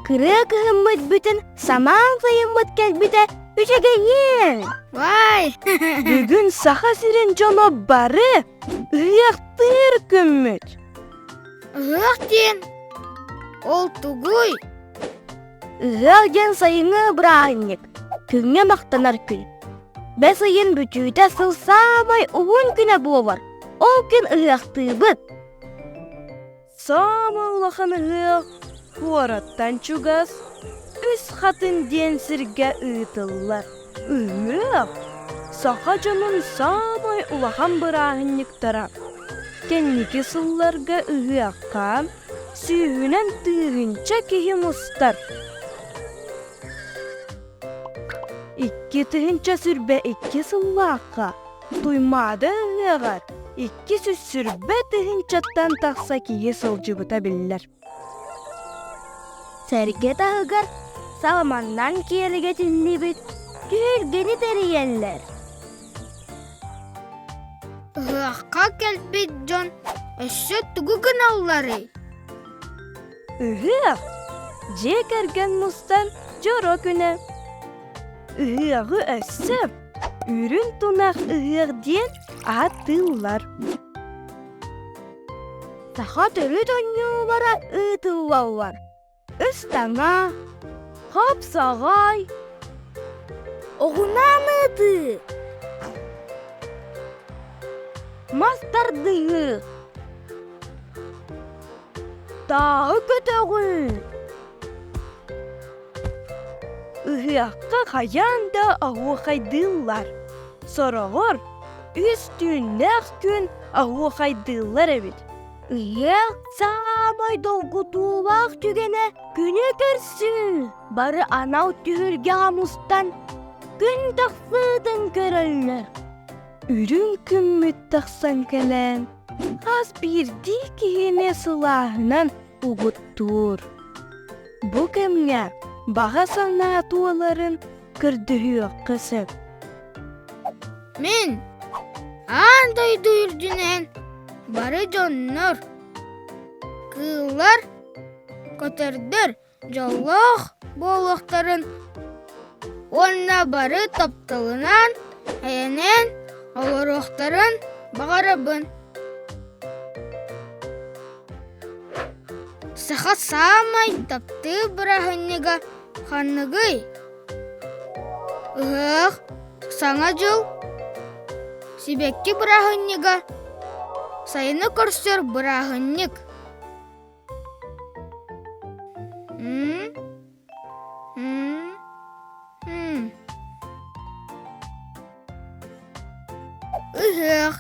Кырыа кыһыммыт бүтэн, самаан сайыммыт кэлбитэ үчүгэйиэн! Вай! Бүгүн Саха сирин дьоно бары ыһыахтыыр күммүт. Ыһыах диэн ол тугуй? Ыһыах диэн сайыҥҥы бырааһынньык, күҥҥэ махтанар күн. Бэс ыйын бүтүүтэ сыл саамай уһун күнэ буолар. Ол күн ыһыахтыыбыт. Саамай улахан ыһыах куораттан чугас Үс Хатын диэн сиргэ ыытыллар. Ыһыах саха дьонун саамай улахан бырааһынньыктара. Кэнники сылларга ыһыахха сүүһүнэн тыһыынча киһи мустар. 2022 сыллаахха Туймаада ыһыаҕар 220 тыһыынчаттан тахса киһи сылдьыбыта биллэр. Сэргэ таһыгар саламаннан киэргэтиллибит түһүлгэни тэрийэллэр. Ыһыахха кэлбит дьон өссө тугу гыналларый? Ыһыах дьиэ кэргэн мустан дьоро күнэ. Ыһыаҕы өссө Үрүҥ тунах ыһыах диэн ааттыыллар. Саха төрүт оонньуулара ыытыллаллар. Ыстаҥа, хапсаҕай, оҕунан ыытыы, мас тардыһыы, тааһы көтөҕүү. Ыһыахха хайаан да оһуохайдыыллар. Сороҕор үс түүннээх күн оһуохайдыыллар эбит. Ыһыах саамай долгутуулаах түгэнэ күнү көрсүү. Бары анал түһүлгэҕэ мустан күн тахсыытын көрөллөр. Үрүҥ күммүт тахсан кэлэн, хас биирдии киһини сылааһынан угуттуур. Бу кэмҥэ баҕа санаа туоларын көрдөһүөххэ сөп. Мин аан дойду үрдүнэн бары дьоннор, кыыллар, көтөрдөр дьоллоох буолуохтарын уонна бары тапталынан, эйэнэн олоруохтарын баҕарабын. Саха саамай таптыыр бырааһынньыга ханныгый? Ыһыах, Саҥа дьыл, сибэкки бырааһынньыга, сайыны көрсөр бырааһынньык. Ыһыах.